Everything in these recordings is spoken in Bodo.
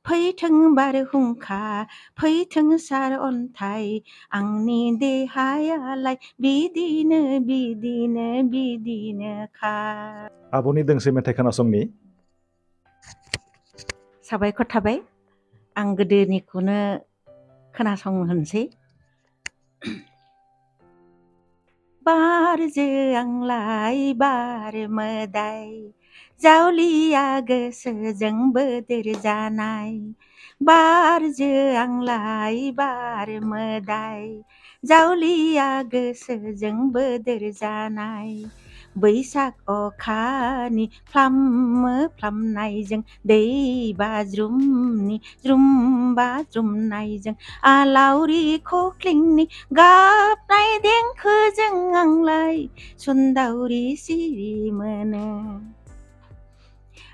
फैथों बारहुंखा फैथों सार अन्थाइ आंनि देहायालाय बिदिनो बिदिनोखा। आब'नि दोंसे मेथाइ खोनासंनि। साबायखर थाबाय। आं गोदोनिखौनो खोनासंहोनोसै। बारजों आंलाय बार मोदाय जावलिया गोसोजों बोदोर जानाय। बारजों आंलाय बार मोदाय जावलिया गोसोजों बोदोर जानाय। बैसाग अखानि फ्लामनायजों दै बाज्रुमनि ज्रुम बाज्रुमनायजों आलावरि खख्लिंनि गाबनाय देंखोजों आंलाय सुन्दावरि सिरि मोनो।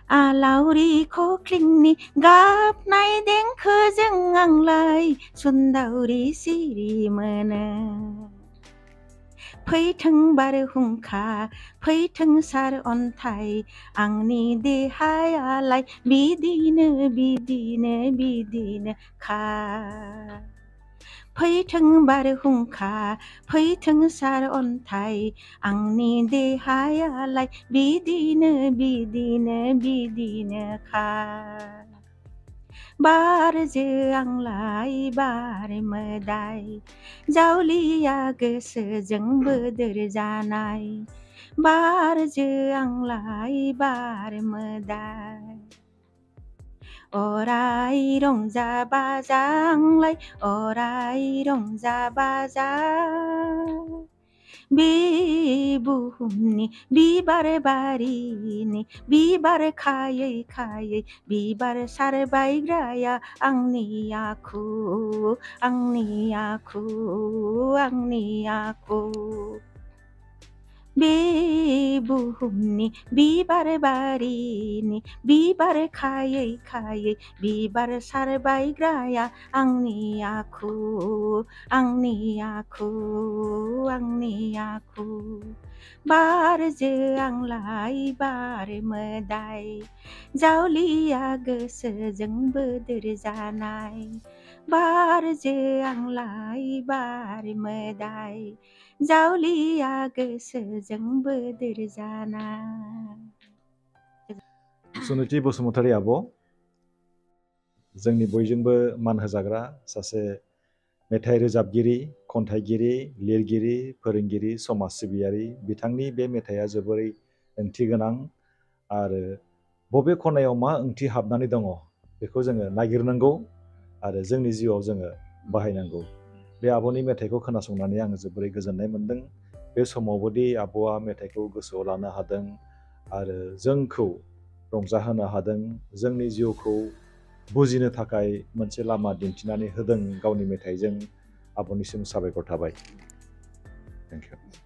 आलावरि खख्लिंनि गाबनाय देंखोजों आंलाय सुन्दावरि सिरि मोनो। फैथों बारहुंखा फैथों सार अन्थाइ आंनि देहायालाय बिदिनोखा। फैथों बारहुंखा फैथों सार अन्थाइ आंनि देहायालाय बिदिनोखा। बारजों आंलाय बार मोदाय जावलिया गोसोजों बोदोर जानाय। बारजों आंलाय बार मोदाय अराय रंजा बाजा आंलाय अराय रंजा बाजा। बे बुहुमनि बिबार बारिनि बिबार खायै खायै बिबार सारबायग्राया आंनि आखु आंनि आखु आंनि आखु। बे बुहुमनि बिबार बारिनि बिबार खायै खायै बिबार सारबायग्राया आंनि आखु आंनि आखु आंनि आखु। बारजों आंलाय बार मोदाय जावलिया गोसोजों बोदोर जानाय। बारजों आंलाय बार मोदाय जावलिया गोसोजों बोदोर जानाय। सुनिति बसुमतारी आब' जोंनि बयजोंबो मान होजाग्रा सासे मेथाइ रोजाबगिरि, खन्थाइगिरि, लिरगिरि, फोरोंगिरि, समाज सिबियारि। बिथांनि बे मेथाइआ जोबोरै ओंथि गोनां आरो बबे खनायाव मा ओंथि हाबनानै दङ बेखौ जोङो नागिरनांगौ आरो जोंनि जिउआव जोङो बाहायनांगौ। बे आब'नि मेथाइखौ खोनासंनानै आङो जोबोरै गोजोननाय मोन्दों। बे समावबोदि आब'आ मेथाइखौ गोसोआव लानो हादों आरो जोंखौ रंजाहोनो हादों, जोंनि जिउखौ बुजिनो थाखाय मोनसे लामा दिन्थिनानै होदों गावनि मेथाइजों। आब'निसिम साबायखर थाबाय। Thank you.